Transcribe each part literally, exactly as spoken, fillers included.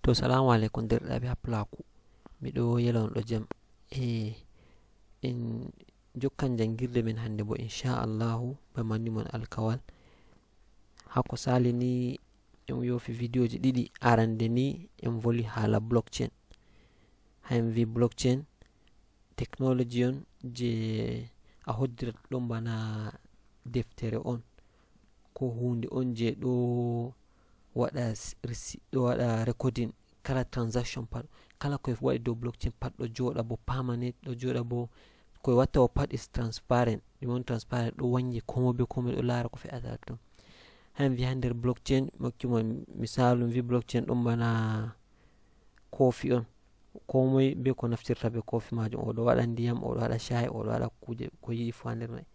To, salamu aleykum, derɗiraaɓe happilaaku. Miɗo yela on ɗo jam. E, en jokkan janngirde men hannde bo, inchallahu, ba manni mon alkawal. Haa ko sali ni, en yoofi vidéoji ɗiɗi. Arande ni, en voli haala blockchain. Haa en vi blockchain, technology on je a hoddirat ɗum bana deftere on, ko huunde on je ɗo waɗa s-, resi-, ɗo waɗa recording kala transaction pat, kala ko waɗi dow blockchain pat ɗo jooɗa bo permanent, ɗo jooɗa bo ko watta o pat is transparent. Ɗum on transparent, ɗo wannge komo be komo ɗo laara ko fe'ata ton. Haa en vi haa nder blockchain, mi hokki mon misaalu, en vi blockchain ɗum bana kofi on. Ko moy be ko naftirta be kofi majum. Oɗo waɗa ndiyam, oɗo waɗa shayi, oɗo waɗa kuje ko yiɗi fu haa nder mai.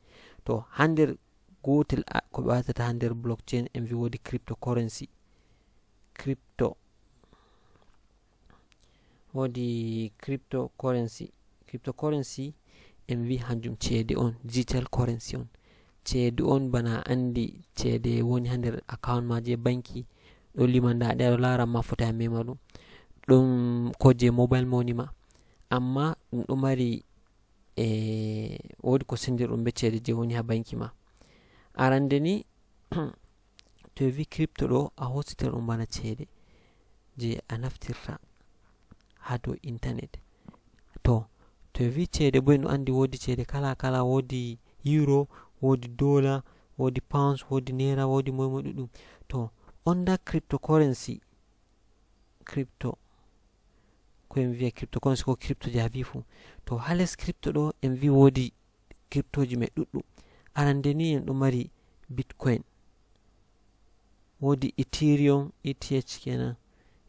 To, haa nder gotel a-, ko ɓe watata haa nder blockchain, en vi woodi cryptocurrency. Crypto. Woodi cryptocurrency. Cryptocurrency en vi hanjum ceede on, digital currency on. Ceede on bana a andi ceede woni haa nder account ma je banki, ɗo lima nda ɗe aɗo laara amma a fotai a mema ɗum. Ɗum ko je mobile money ma. Amma ɗum ɗo mari, e, woodi ko sendir ɗum be ceede je woni haa banki ma. Arande ni, to e vi crypto ɗo, a hositira ɗum bana ceede je a naftirta haa dow internet. To, to e vi ceede bo, en ɗo andi woodi ceede kala kala, woodi euro, woodi dollar, woodi pounds, woodi naira, woodi moi moi ɗuɗɗum. To, on nda cryptocurrency, crypto, ko en viya cryptocurrency ko crypto je a vi fu. To, haa les crypto ɗo, en vi woodi cryptoji mai ɗuɗɗum. Arande ni en ɗo mari Bitcoin, woodi Ethereum, E T H kenan,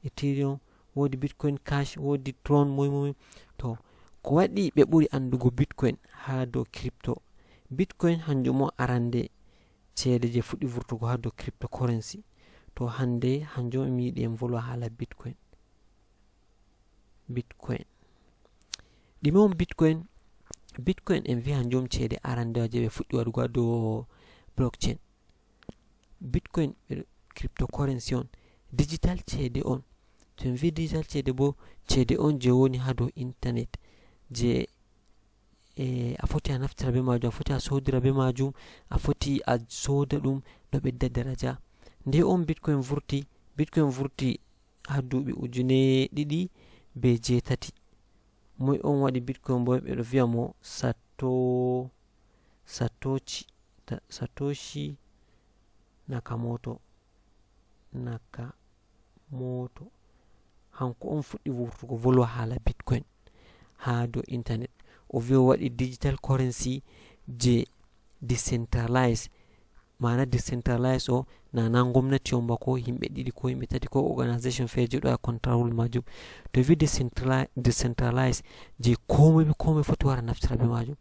Ethereum, woodi Bitcoin Cash, woodi Tron, moi moi. To, ko waɗi ɓe ɓuri andugo Bitcoin haa dow crypto? Bitcoin hanjum on arande ceede je fuɗɗi vurtugo haa dow cryptocurrency. To, hande hanjum on mi yiɗi en volwa haala Bitcoin. Bitcoin. Ɗume on Bitcoin? Bitcoin en vi hanjum ceede arandewa je ɓe fuɗɗi waɗugo haa dow blockchain. Bitcoin, eh, cryptocurrency on, digital ceede on. To en vi digital ceede bo, ceede on je woni haa dow internet, je, eh, a foti a naftira be majum, a foti a sodira be majum, a foti a soda ɗum, ɗo ɓedda daraja. Nde on Bitcoin vurti? Bitcoin vurti haa duuɓi ujune ɗiɗi be jeetati. Moy on waɗi Bitcoin bo? Ɓe ɗo viya mo Sato-, Satoshi, Ta-, Satoshi Nakamoto. Nakamoto. Hanko on fuɗɗi vurtugo volwa haala Bitcoin haa dow internet. O vi o waɗi digital currency je decentralized. Maana decentralized o, na, na gomnati on ba, ko himɓe ɗiɗi, ko himɓe tati, ko organization feere je ɗo waɗa control majum. To vi decentrali-, decentralized, je komoi be komoi foti wara naftira be majum.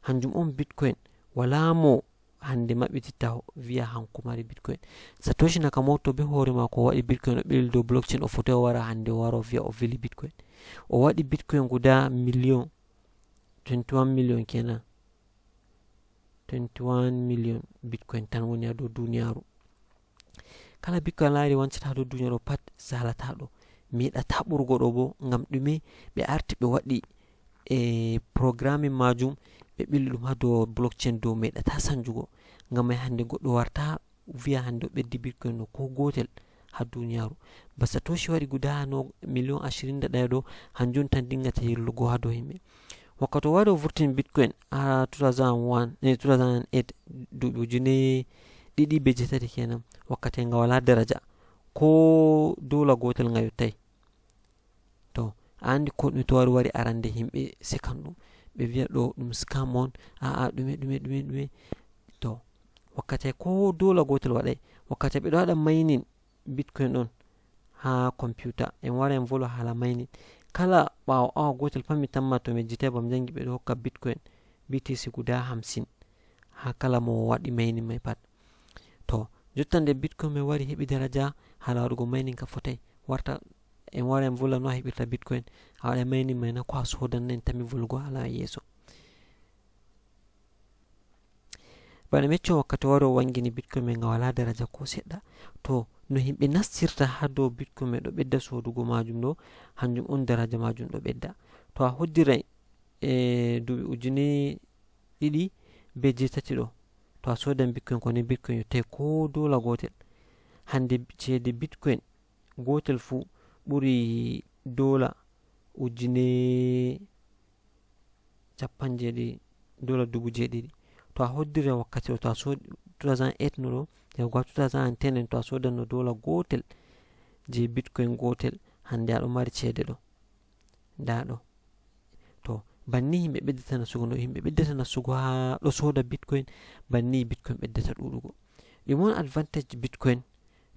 Hanjum on Bitcoin. Wala mo hande maɓɓititta ho-, viya hanko mari Bitcoin. Satoshi Nakamoto be hoore mako o waɗi Bitcoin, o ɓili dow blockchain, o fotai o wara hande o wara o viya o veli Bitcoin. O waɗi Bitcoin guda million, twenty-one million kenan. Twenty-one million Bitcoin tan woni haa dow duniyaaru. Kala Bitcoin a laari wancata haa dow duniyaaru pat, salata ɗo. Meeɗata ɓurgo ɗo bo, ngam ɗume? Ɓe arti ɓe waɗi, e, programming majum, ɓe ɓili ɗum haa dow blockchain dow meeɗata sanjugo. Ngam mai hande goɗɗo warta viya hande o ɓeddi Bitcoin no ko gotel haa duniyaaru. Ba Satoshi waɗi guda no million ashirin da ɗaya ɗo, hanjum tan dinngata yirlugo haa dow himɓe. Wakkati o wari o vurtini Bitcoin haa two thousand one, eh, two thousand eight, duuɓi ujune ɗiɗi be jeetati kenan, wakkati nga wala daraja, ko dola gotel nga yottai. To, a andi ko ɗume to wari wari arande himɓe sekan ɗum. Ɓe viya ɗo ɗum scam on, a'a, ɗume, ɗume, ɗume, ɗume. To, wakkati ko dola gotel waɗai, wakkati ɓe ɗo waɗa mining Bitcoin on haa computer. En wara en volo haala mining. Kala ɓaawo awa gotel pat mi tamma to mi yejjitai ba mi jangi ɓe ɗo hokka Bitcoin, B T C guda hamsin haa kala mo waɗi mining mai pat. To, jotta nde Bitcoin mai wari heɓi daraja, haala waɗugo mining ka fotai. Warta, en wara en vola no a heɓirta Bitcoin. A waɗa mining mai na ko a sodan na en tammi volugo haala yeeso. Bana mi yecci on wakkati wari o wangini Bitcoin mai nga wala daraja ko seɗɗa. To, no yimɓe nastirta haa dow bitcoin e ɗo ɓedda soodugo majum ɗo, hanjum on daraja majum ɗo ɓedda. To a hoddiray e duuɓi ujune ɗiɗi be jeetati ɗo, to a soodan bitcoin ko ni, bitcoin yottay ko dola gootel. Hande ceede bitcoin gootel fuu ɓuri dola ujune cappanɗe jeeɗiɗi, dola dubu jeeɗiɗi. To a hoddiri wakkati o, to a soodi two thousand eight no ɗo, yahugo ha two thousand ten en, to a soodanno dola gootel je bitcoin gootel, hande aɗo mari ceede ɗo. Nda ɗo. To, banni yimɓe ɓeddata nastugo, no yimɓe ɓeddata nastugo ha ɗo sooda bitcoin, banni bitcoin ɓeddata ɗuɗugo. Ɗume on advantage bitcoin?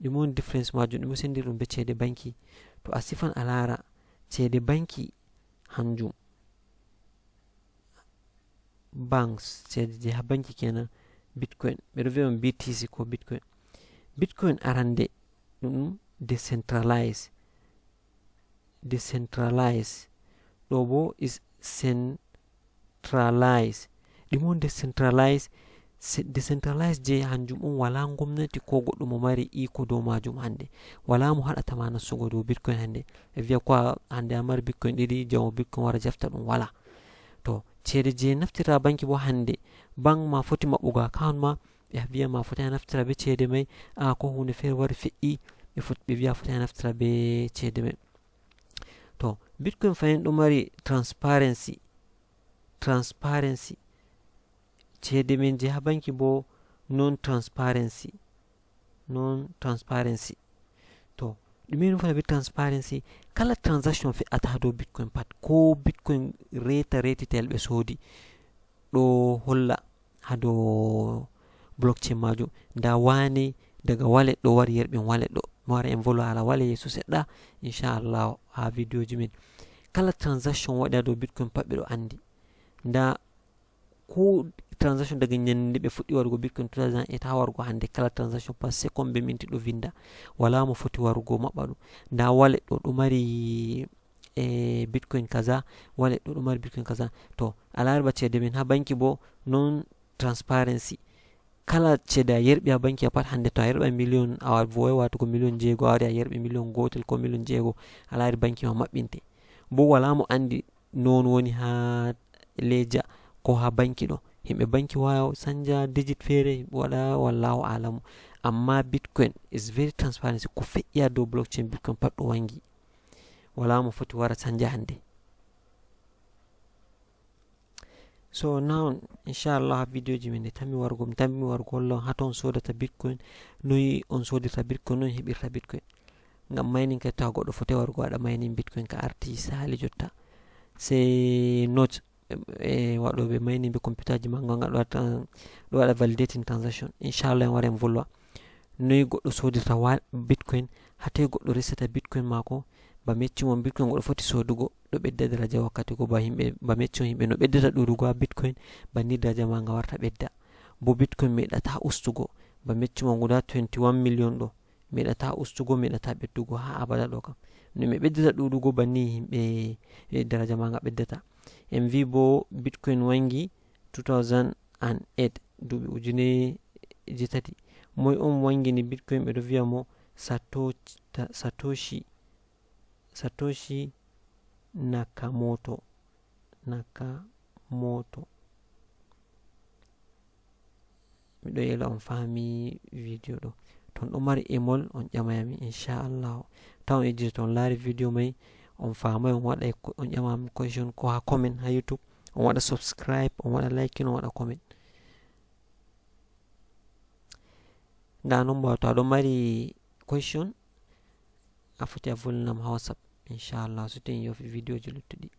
Ɗume on difference majum? Ɗume sendiri ɗum be ceede banki? To a sifan a laara, ceede banki hanjum banks, ceede je ha banki kenan, bitcoin. Ɓe ɗo vi'a ɗum B T C ko bitcoin. Bitcoin arande ɗum decentralize. Decentralize. Ɗo bo is centralize. Ɗume on decentralize? Se-, decentralize je hanjum on wala gomnati ko goɗɗo mo mari iko dow majum hande. Wala mo haɗata ma nastugo dow bitcoin hande. Ɓe vi'a ko a, hande a mari bitcoin ɗiɗi, jamo bitcoin wara jafta ɗum, wala. To, ceede je naftira banki bo hande, bank ma foti maɓɓugo account ma, ɓe vi'a ma foti a naftira be ceede mai, a ko hunde feere wari fe'i, ɓe fot-, ɓe vi'a foti a naftira be ceede mai. To, bitcoin fahin ɗo mari transparency. Transparency. Ceede men je ha banki bo non transparency. Non transparency. To, ɗume on fana be transparency? Kala transaction fe'ata ha dow bitcoin pat, ko bitcoin reta retitel ɓe soodi, ɗo holla ha dow blockchain majum. Nda wane daga wallet ɗo wari yerɓin wallet ɗo. Mi wara en volo hala wallet yeeso seɗɗa, inchallah, ha video ji men. Kala transaction waɗi ha dow bitcoin pat ɓe ɗo andi. Nda ko transaction daga nyande ɓe fuɗɗi waɗugo bitcoin two thousand eight ha warugo hande, kala transaction par seconde be minti ɗo vinda. Wala mo foti warugo maɓɓa ɗum. Nda wallet ɗo, ɗo mari e bitcoin kaza, wallet ɗo, ɗo mari bitcoin kaza. To, a laari ba ceede men ha banki bo non transparency. Kala ceede a yerɓi ha banki a pat hande, to a yerɓa million, a vowai watugo million jeego, a wari a yerɓi million gootel ko million jeego, a laari banki ma maɓɓinte. Bo wala mo andi non woni ha leja ko ha banki ɗo. Himɓe banki wawa sanja digit feere waɗa, wallahu alamu. Amma bitcoin is very transparency. Ko fe'i ha dow blockchain bitcoin pat ɗo wangi. Wala mo foti wara sanja hande. So now, inchallah, ha video ji min ɗi tammi warugo, mi tammi warugo holla on hato on sodata bitcoin, noyi on sodirta bitcoin, noyi heɓirta bitcoin. Ngam mining kadi tawa goɗɗo foti warugo waɗa mining bitcoin ka arti sali jotta. Sey not, e, waɗoɓe mining be computer ji maɓɓe, ngam ɗo waɗa, ɗo waɗa validating transaction. Inchallah, en wara en volwa. Noy goɗɗo sodirta wa-, bitcoin, hatay goɗɗo resata bitcoin mako, ba mecci mon bitcoin goɗɗo foti sodugo, ɗo ɓedda daraja wakkati go, ba himɓe, ba mecci on himɓe no ɓeddata ɗuɗugo ha bitcoin, banni daraja ma nga warta ɓedda. Bo bitcoin meɗata ustugo, ba mecci mon guda twenty-one million ɗo, meɗata ustugo, meɗata ɓeddugo ha abada ɗo kam. No ɓe ɓeddata ɗuɗugo, banni himɓe, e, daraja ma nga ɓeddata. En vi bo bitcoin wangi two thousand and eight, duuɓi ujune jeetati. Moy on wangini bitcoin? Ɓe ɗo vi'a mo Sato-, ta-, Satoshi, Satoshi Nakamoto, Nakamoto. Miɗo yela on faami video ɗo. To on ɗo mari imol, on ƴamayami, inchallahu. Taw on yejjito to on laari video mai, on faamai, on waɗa, on ƴamami question ko ha comment ha YouTube, on waɗa subscribe, on waɗa like, on waɗa comment. Nda non bo to aɗo mari question, a foti a volinam ha WhatsApp, inchallah, so tawi en yofi video ji luttuɗi.